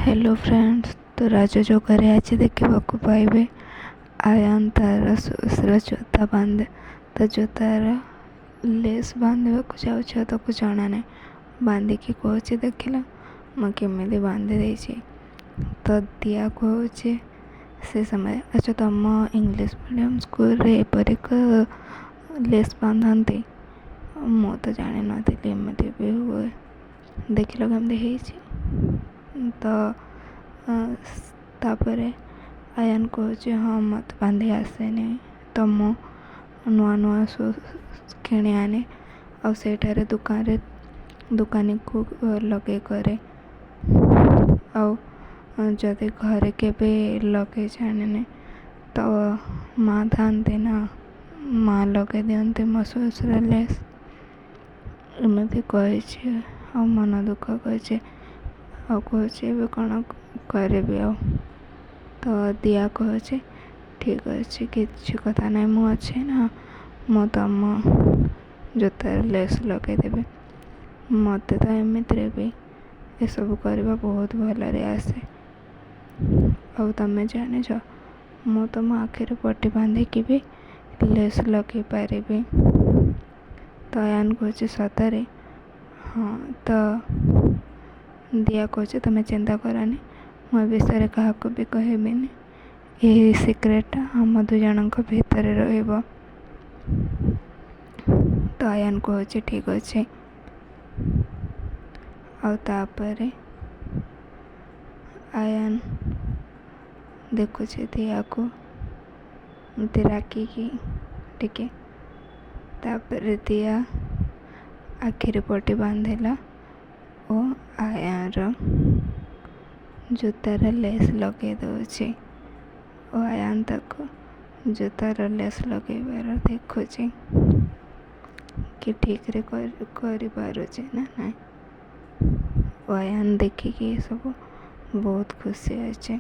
Hello friends, ତ ରାଜଯୋଗରେ ଆଜି ଦେଖିବାକୁ ପାଇବେ ଆୟାନ ତାର ସୁସ୍ର ଜୋତା ବାନ୍ଧେ, ତା ଜୋତାର ଲେସ୍ ବାନ୍ଧିବାକୁ ଯାଉଛି ଆଉ ତାକୁ ଜଣା ନାହିଁ। ବାନ୍ଧିକି କହୁଛି, ଦେଖିଲ ମୁଁ କେମିତି ବାନ୍ଧି ଦେଇଛି। ତ ଦିଆ କହୁଛି ସେ ସମୟରେ, ଆଚ୍ଛା ତମ ଇଂଲିଶ ମିଡ଼ିୟମ୍ ସ୍କୁଲରେ ଏପରିକ ଲେସ୍ ବାନ୍ଧନ୍ତି? ମୁଁ ତ ଜାଣିନଥିଲି ଏମିତି ବି ହୁଏ। ଦେଖିଲ କେମିତି ହେଇଛି। ତ ତାପରେ ଆୟାନ କହୁଛି, ହଁ ମୋତେ ବାନ୍ଧି ଆସେନି, ତ ମୁଁ ନୂଆ ନୂଆ ସୁ କିଣି ଆଣେ ଆଉ ସେଇଠାରେ ଦୋକାନରେ ଦୋକାନୀକୁ ଲଗେଇ କରେ, ଆଉ ଯଦି ଘରେ କେବେ ଲଗେଇ ଜାଣିନି ତ ମା ଥାଆନ୍ତି ନା, ମା ଲଗେଇ ଦିଅନ୍ତି ମୋ ସୁଜ୍ର ଲେସ୍। ଏମିତି କହିଛି ଆଉ ମନ ଦୁଃଖ କରିଛି ଆଉ କହୁଛି ଏବେ କ'ଣ କରିବି ଆଉ। ତ ଦିଆ କହୁଛି, ଠିକ୍ ଅଛି, କିଛି କଥା ନାହିଁ, ମୁଁ ଅଛି ନା, ମୁଁ ତମ ଜୋତାରେ ଲେସ୍ ଲଗେଇଦେବି। ମୋତେ ତ ଏମିତିରେ ବି ଏସବୁ କରିବା ବହୁତ ଭଲରେ ଆସେ, ଆଉ ତମେ ଜାଣିଛ, ମୁଁ ତମ ଆଖିରେ ପଟି ବାନ୍ଧିକି ବି ଲେସ୍ ଲଗେଇ ପାରିବି। ତ ଆୟାନ କହୁଛି, ସତରେ? ହଁ। ତ ଦିଆ କହୁଛି, ତମେ ଚିନ୍ତା କରନି, ମୁଁ ଏ ବିଷୟରେ କାହାକୁ ବି କହିବିନି, ଏହି ସିକ୍ରେଟଟା ଆମ ଦୁଇ ଜଣଙ୍କ ଭିତରେ ରହିବ। ତ ଆୟାନ କହୁଛି, ଠିକ୍ ଅଛି। ଆଉ ତାପରେ ଆୟାନ ଦେଖୁଛି ଦିଆକୁ ଏମିତି ରାଗିକି ଟିକେ। ତାପରେ ଦିଆ ଆଖିରେ ପଟି ବାନ୍ଧିଲା ଓ ଆୟାନର ଜୋତାର ଲେସ୍ ଲଗେଇ ଦେଉଛି ଓ ଆୟାନ ତାକୁ ଜୋତାର ଲେସ୍ ଲଗେଇବାର ଦେଖୁଛି କି ଠିକ୍ରେ କରିପାରୁଛି ନା ନାହିଁ, ଓ ଆୟାନ ଦେଖିକି ଏସବୁ ବହୁତ ଖୁସି ଅଛି।